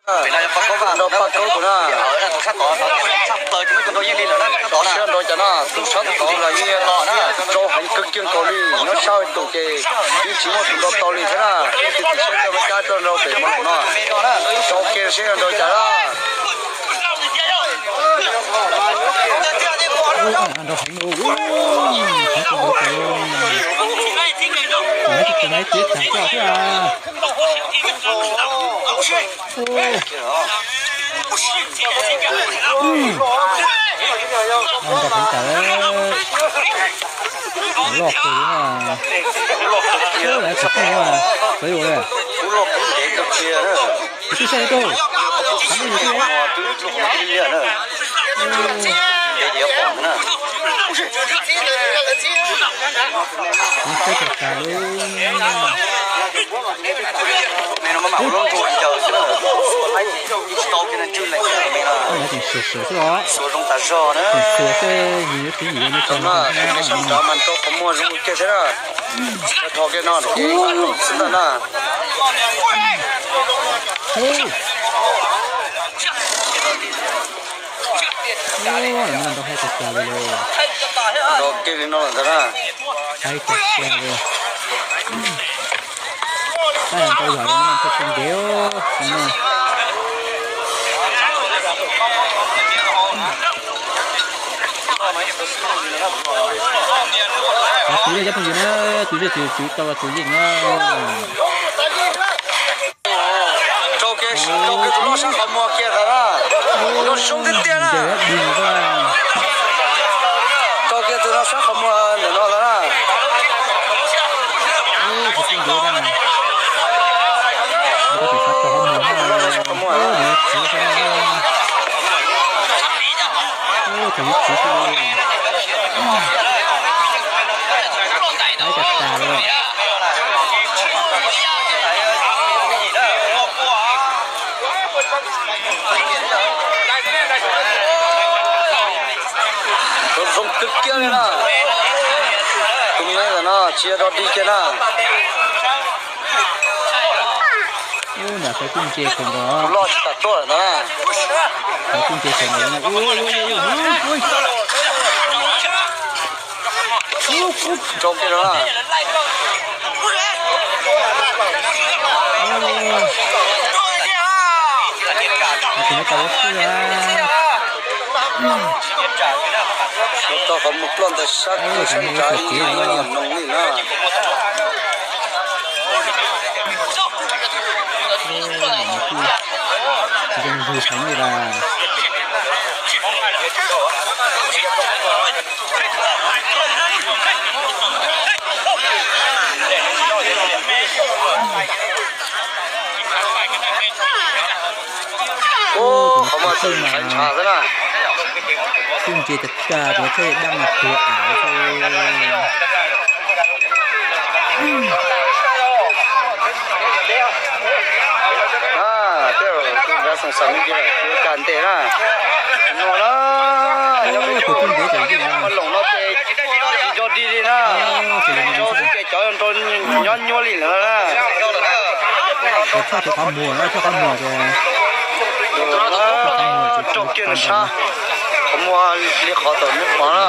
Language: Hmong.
Nrau paj kaub tus na. Tov siab nrau cas na, tus sab tod los yeej rau heev kawg kiag nkaus li, nyob sab tus ces yeej tsis muaj tus nrau tau li thiab na. Tus siab rau Meskas rau nrau pem mos laum no, rau kiag seb nrau cas na. Nrau heev, nrau heev, nrau heev, tsis tau tiab tag koj thiab. Nrau heev tas, loj kawg li, lawv tsis pom, peb ua li. Kuv twb saib tau, kuv twb saib tau. Kuv saib tau tas li. Tseem xuas xuas xwb os. Tseem xuas xwb, nws yuav tiv yim no tso no. Mas rau qhov muag zoo kiag thiab na. Rau kiag no ces xwb ntag na. Nrau haib tas tas li lauj. Nrau kiag li no lawm ntag na. Haib tas tas li. Tab ntau yog li no thiaj tsis ntev no. Tus zej cov phooj ywg na, tus zej tus tus tau tus yeej na. Rau kiag, rau kiag tus loj sab qhov muag kiag ntag na. Zoo tiag tiag na. Rau kiag tus loj sab qhov muag ntawm no ntag na. Qhov muag na. Tab tas tas li. Zoo kawg kiag li na. Tus me ntawm no tsis yog dog dig kiag na. Ub, nram sawv kuj ntse kawg nkaus. Tus loj tsis tas tuaj lawm ntag na. Sawv kuj ntse kawg nkaus. Ub, ub, ub. Rau kiag no na. Tus no tau ua xwb a. Rau qhov muag ploj ntawm sab kis sab ntsaiv ib yam noog li na. Zoo zug heev li lauj. Ub, qhov muag txawm ntshav ntshav xwb na. Kuj ntse tas tas, tus thawj dab mas tuag av xwb. Tej zaum kuv nrad xoom xav me ntsis lawm, kuv ua cas ntes na. No na, yog peb cov Hmoob Loos no ces tsis dog dig li na. Tsis dog dig ces cov nrau nyob nyuaj li lawm na. Tshaj tus qhov muag, tshaj qhov muag ces rau kiag nws sab, qhov muag li qhov thaum neb pom na.